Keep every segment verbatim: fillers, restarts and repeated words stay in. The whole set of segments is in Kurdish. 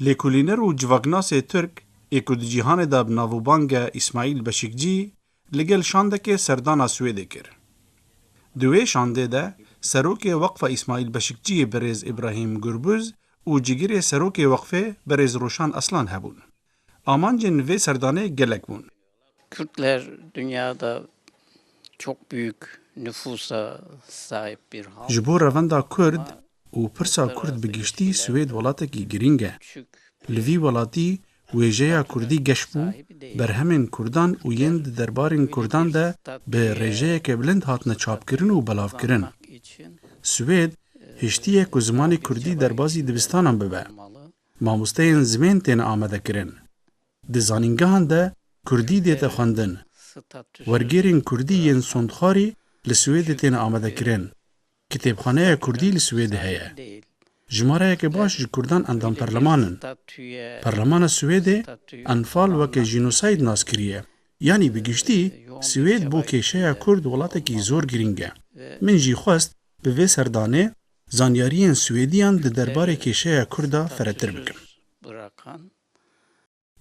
Lêkolîner û civaknasê Tirk ê ku di cîhanê de bi nav û bang e, Îsmaîl Beşikcî, li gel şandekê serdana Swêdê kir. Di wê şandê de serokê Weqfa Îsmaîl Beşikciyê birêz Îbrahîm Gurbuz û cigirê serokê Weqfê birêz Roşan Aslan hebûn. Amancên vê serdanê gelek bûn. Kürtler dünyada çok büyük nüfusa sahip bir halk. Ji bo revenda Kurd û pirsa Kurd bi giştî, Swêd welatekî girîng e. Li vî welatî wêjeya Kurdî geş bû, berhemên Kurdan û yên di derbarên Kurdan de bi rêjeyeke bilind hatine çapkirin û belavkirin. Swêd hiştiye ku zimanê Kurdî derbazî dibistanan bibe. Mamosteyên zimên têne amadekirin. Di zanîngehan de Kurdî dête xwendin. Wergêrên Kurdî yên sondxwarî li Swêdê têne amadekirin. Kitêbxaneya Kurdî li Swêdê heye. Jimareyeke baş ji Kurdan endam perleman in. Perlemana Swêdê enfal weke jînosayd nas kiriye. Yanî bi giştî, Swêd bo kêşeya Kurd welatekî zor girîng e. Min jî xwest bi vê serdanê zanyariyên Swêdiyan di derbarê kêşeya Kurda feretir bikim.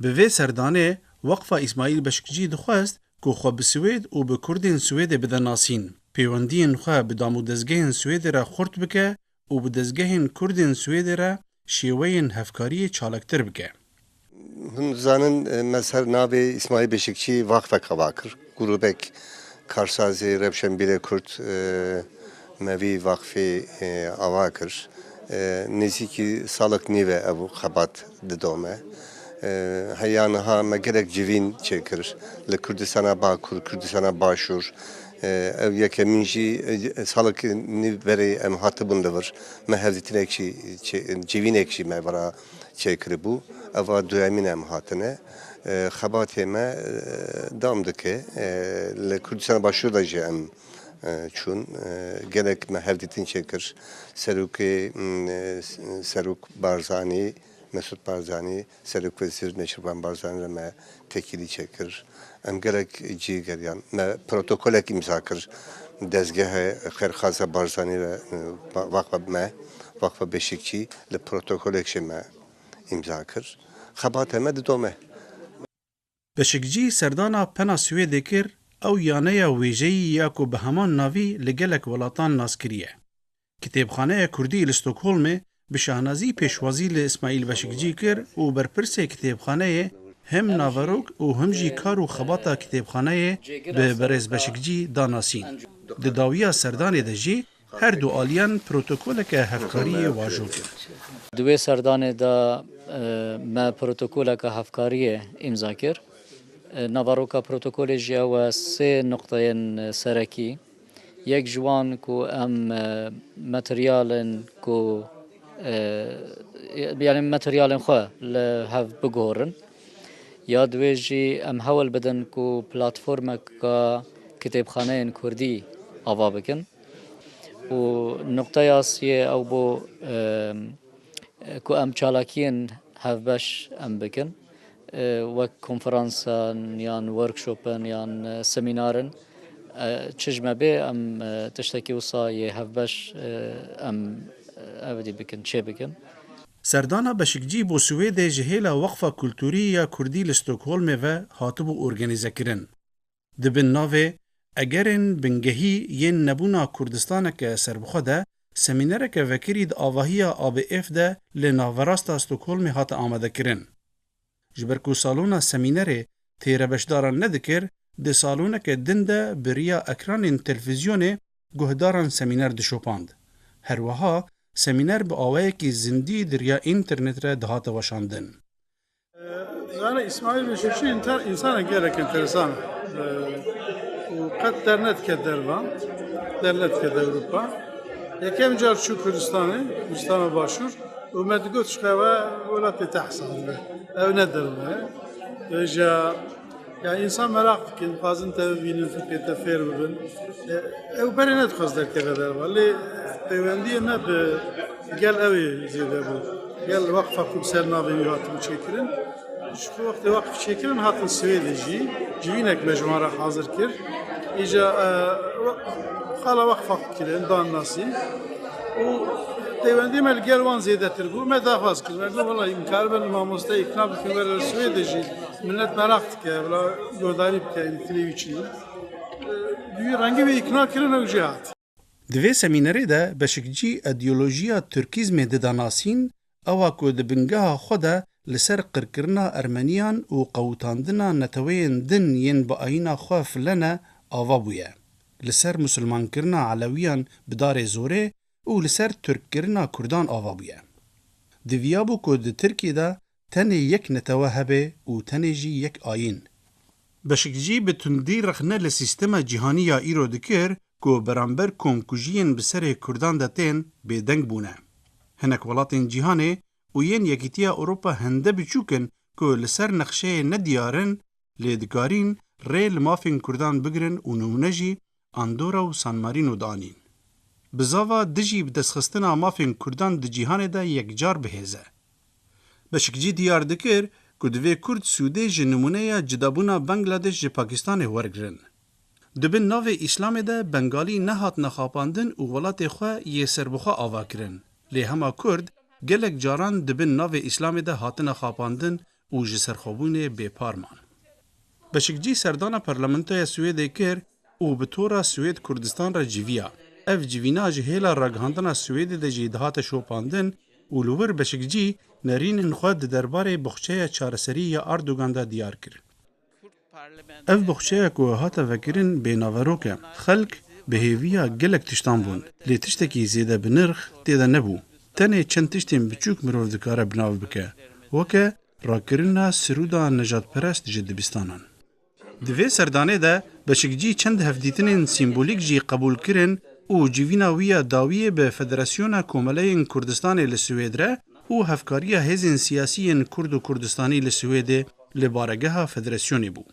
Bi vê serdanê Weqfa Îsmaîl Beşikcî dixwest ku xwe bi Swêd û bi Kurdên Swêdê bide nasîn, pêwendiyên xwe bi dam û dezgehên Swêdê re xurt bike û bi dezgehên Kurdên Swêdê re şêweyên hevkariyê çalaktir bike. Hûn dizanin, e, me ser navê Îsmaîl Beşikçî vaqfek ava kir, grûbek karsazê, rewşenbîrê Kurd, e, me vî vaqfê, e, ava kir. E, nêzîkî salek nîv e ev xebat didome. E, heya niha me gelek civîn çêkir. Li Kurdistana Bakur, Kurdistana Başûr, e, ev yekemîn jî, e, salek nîv berê em hatibûn li vir. Me hevdîtinek jî çê-, civînek jî me vira çêkiribû. Eva duyemîn em hatine. E, xebatê me, e, dam dike. E, li Kurdistana Başûr de jî em, e, çûn. E, gelek me hevdîtin çêkir. Serokê, m, e, s-, Serok Barzanî, Mesûd Barzanî, Serok Wezîr Neçirvan Barzanî re me têkilî çêkir. Em gelek cî geriyan. Me protokolek îmza kir. Dezgehe Xêrxaza Barzanî re, e, va-, vaxfa me, vaxfa Beşikçî li protokolek jî me îmza kir. Xebata me didome. Beşikcî serdana pena Swêdê kir, ew yaneya wêjeyî ya ku bi heman navî li gelek welatan nas kiriye. Kitêbxaneya Kurdî li Stockholmê bi şahnazî pêşwazî li Îsmaîl Beşikcî kir û berpirsê kitêbxaneyê him naverok û him jî kar û xebata kitêbxaneyê bi birêz Beşikcî da nasîn. Di dawiya serdanê de jî her du aliyan protokoleke hevkariyê wajo kir. Di wê serdanê de, e, me protokoleke hevkariyê îmza kir. E, naveroka protokolê jî ew e sê nuqteyên serekî. Yek ji wan ku em, e, materyalên ku, e, yanî materyalên xwe li hev biguhorin. Ya di wê jî em hewl bidin ku platformeka kitêbxaneyên Kurdî ava bikin. Û nuqteya siyê ew bû, e, ku em çalakiyên hevbeş em bikin, e, wek konferansan yan workshopan yan, e, semînarin, e, çi ji me bê em, e, tiştekî wisa yê hevbeş, e, em, e, evdî bikin, çê bikin. Serdana Beşikcî bo Swêdê ji hêla Weqfa Kulturî ya Kurdî li Stockholmê ve hatibû organîzekirin. Di bin navê Egerên bingehî yên nebûna Kurdistaneke serbixwe de semînereke vekirî di avahiya A B F de li naverasta Stockholmê hate amadekirin. Ji ber ku salona semînerê têre beşdaran nedikir, di saloneke din de bi riya ekranên televîzyonê guhdaran semîner dişopand. Her wiha semîner bi awayekî zindî di riya înternet re dihate weşandin. Ee, Yani İsmail Beşikçi inter-, insan gerek enteresan. Ee, û qet dernetke dervan, dernetke Ewropa. Yekem car çû Kurdistanê, Kurdistana Başûr, û me digot ji xwe we welatê te hesab dibe. Ew ne derve. Vêca, ya, insan meraq dikin, dixwazin te bibînin, fikrê te fêr bibin. E, ew berê nedixwest derkeve derva. Lê peywendiyê me bi gel ew ê zêde bû. Gel weqfa ku bi ser navê wî hatibû çêkirin. Ji ku wextê weqf çêkirin hatin Swêdê jî. Civînek me ji wan re hazir kir. Îca, e, we-, xala weqfa kirin, dan nasîn. Û Pêwendî me li gel wan zêdetir bû. Me daxwaz kir. Me got, "Wela, em karibin mamoste îkna bikin were li Swêdê jî. Millet meraq dike, wela guhdarî bike, em tilê wî çi." Di wî rengî wê îkna kirin, ew jê hat. Di vê semînerê de Beşikcî îdeolojiya Tirkîzmê dida nasîn, ewa ku di bingeha xwe de li ser qirkirina Ermeniyan û qewitandina neteweyên din yên bi ayîna xwe file ne ava bûye, li ser misilmankirina Elewiyan bi darê zorê û li ser Tirkkirina Kurdan ava bûye. Diviyabû ku di Tirkiyê de tenê yek netewe hebe û tenê jî yek ayîn. Beşikcî bi tundî rexne li sîstema cîhanî ya îro dikir ku beramber komkujiyên bi serê Kurdan de tên bêdeng bûne. Hinek welatên cîhanê û yên Yekîtiya Ewropa hende biçûk in ku li ser nexşeyê nediyar in, lê dikarîn rê li mafên Kurdan bigirin û nimûne jî Andorra û San Marîno danîn. Bizava dijî bidestxistina mafên Kurdan di cîhanê de yekcar bihêz e. Beşikcî diyar dikir ku divê Kurd sûdê ji nimûneya cudabûna Bangladeş ji Pakistanê wergirin. Di bin navê Îslamê de Bengalî nehatine xapandin û welatê xwe yê serbixwe ava kirin. Lê hema Kurd gelek caran di bin navê Îslamê de hatine xapandin û ji serxwebûnê bêpar man. Beşikcî serdana Parlamentoya Swêdê kir û bi tora Swêd Kurdistan re civiya. Ev civîna ji hêla ragihandina Swêdê de jî dihate şopandin û li wir Beşikcî nerînên xwe di derbarê boxçeya çareserî ya Erdogan de diyar kir. Ev boxçeya ku hate vekirin bênaverok e. Xelk bi hêviya gelek tiştan bûn, lê tiştekî zêde bi nirx tê de nebû. Tenê çend tiştên biçûk mirov dikare bi nav bike, weke rakirina sirûda nejadperest ji dibistanan. Di vê serdanê de Beşikcî çend hevdîtinên sîmbolîk jî qebûl kirin û civîna wî ya dawiyê bi Federasyona Komeleyên Kurdistanê li Swêd re û Hevkariya Hêzên Siyasî yên Kurd û Kurdistanî li Swêdê li baregeha Federasyonê bû.